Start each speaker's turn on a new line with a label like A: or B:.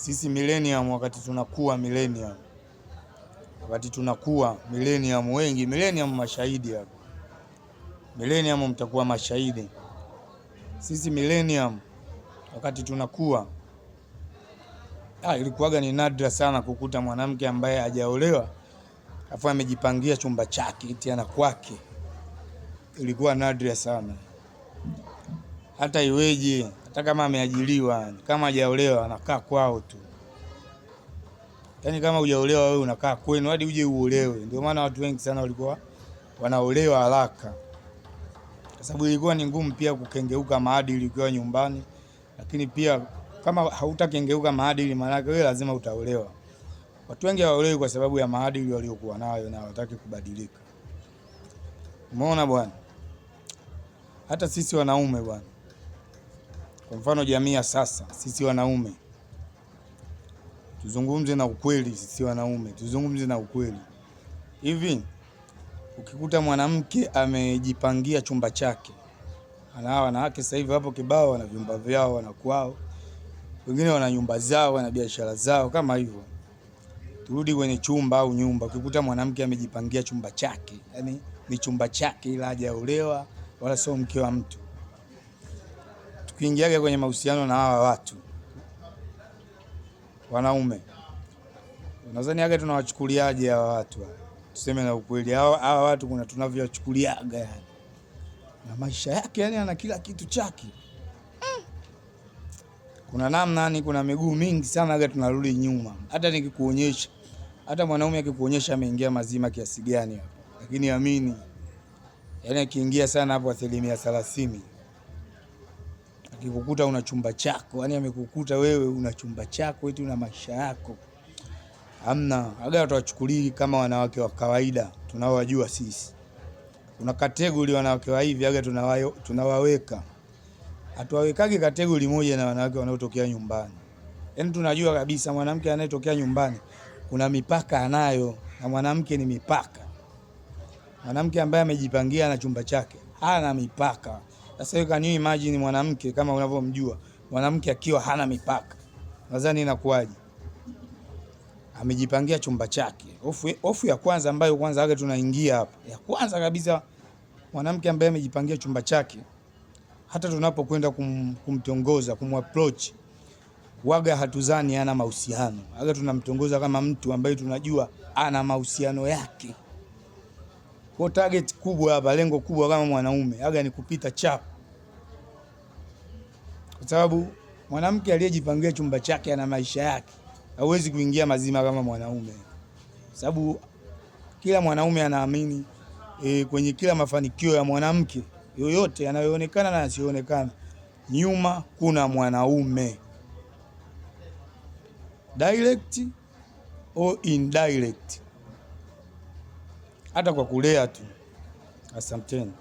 A: Sisi millennium, wakati tunakuwa millennium, wakati tunakuwa millennium, wengi millennium mashahidi hapa, millennium mtakuwa mashahidi. Sisi millennium wakati tunakuwa, ilikuwaga ni nadra sana kukuta mwanamke ambaye hajaolewa afu amejipangia chumba chake eti ana kwake. Ilikuwa nadra sana. Hata iweje, hata kama ameajiriwa, kama hajaolewa anakaa kwao tu. Yaani kama hujaolewa wewe unakaa kwenu hadi uje uolewe. Ndio maana watu wengi sana walikuwa wanaolewa haraka, kwa sababu ilikuwa ni ngumu pia kukengeuka maadili ukiwa nyumbani, lakini pia kama hautakengeuka maadili, maanake wewe lazima utaolewa. Watu wengi hawaolewi kwa sababu ya maadili waliokuwa nayo na hawataki kubadilika. Umeona bwana, hata sisi wanaume bwana, kwa mfano jamii ya sasa, sisi wanaume tuzungumze na ukweli. Sisi wanaume tuzungumze na ukweli. Hivi ukikuta mwanamke amejipangia chumba chake, ana wanawake sasa hivi hapo kibao, wana vyumba vyao, wana kwao, wengine wana nyumba zao, wana biashara zao kama hivyo. Turudi kwenye chumba au nyumba, ukikuta mwanamke amejipangia chumba chake, yani ni chumba chake, ila hajaolewa wala sio mke wa mtu. Tukiingiaga kwenye mahusiano na hawa watu wanaume, nadhani aga tunawachukuliaje hawa watu? Tuseme na ukweli, hawa watu kuna tunavyowachukuliaga yani, na maisha yake yani ana kila kitu chake. Kuna namna yani, kuna miguu mingi sana aga tunarudi nyuma. Hata nikikuonyesha, hata mwanaume akikuonyesha ameingia mazima kiasi gani hapo, lakini amini, yani akiingia sana hapo 30%, akikukuta una chumba chako, yani amekukuta wewe una chumba chako eti una maisha yako, hamna. Aga watawachukulii kama wanawake wa kawaida tunaowajua sisi. Kuna category wanawake wa hivi aga tunawaweka, hatuwawekagi category moja na wanawake wanaotokea nyumbani. Yaani tunajua kabisa mwanamke anayetokea nyumbani kuna mipaka anayo, na mwanamke ni mipaka. Mwanamke ambaye amejipangia na chumba chake hana mipaka. Sasa hiyo, can you imagine mwanamke kama unavyomjua mwanamke akiwa hana mipaka, nadhani inakuwaje? Amejipangia chumba chake. Hofu ya kwanza ambayo kwanza wake tunaingia hapa, ya kwanza kabisa, mwanamke ambaye amejipangia chumba chake, hata tunapokwenda kumtongoza, kumapproach, waga hatuzani ana mahusiano, waga tunamtongoza kama mtu ambaye tunajua ana mahusiano yake. Kwa target kubwa hapa, lengo kubwa kama mwanaume aga ni kupita chap, kwa sababu mwanamke aliyejipangia chumba chake ana maisha yake, hauwezi kuingia mazima kama mwanaume, sababu kila mwanaume anaamini kwenye kila mafanikio ya mwanamke yoyote yanayoonekana na yasiyoonekana, nyuma kuna mwanaume, direct or indirect, hata kwa kulea tu. Asanteni.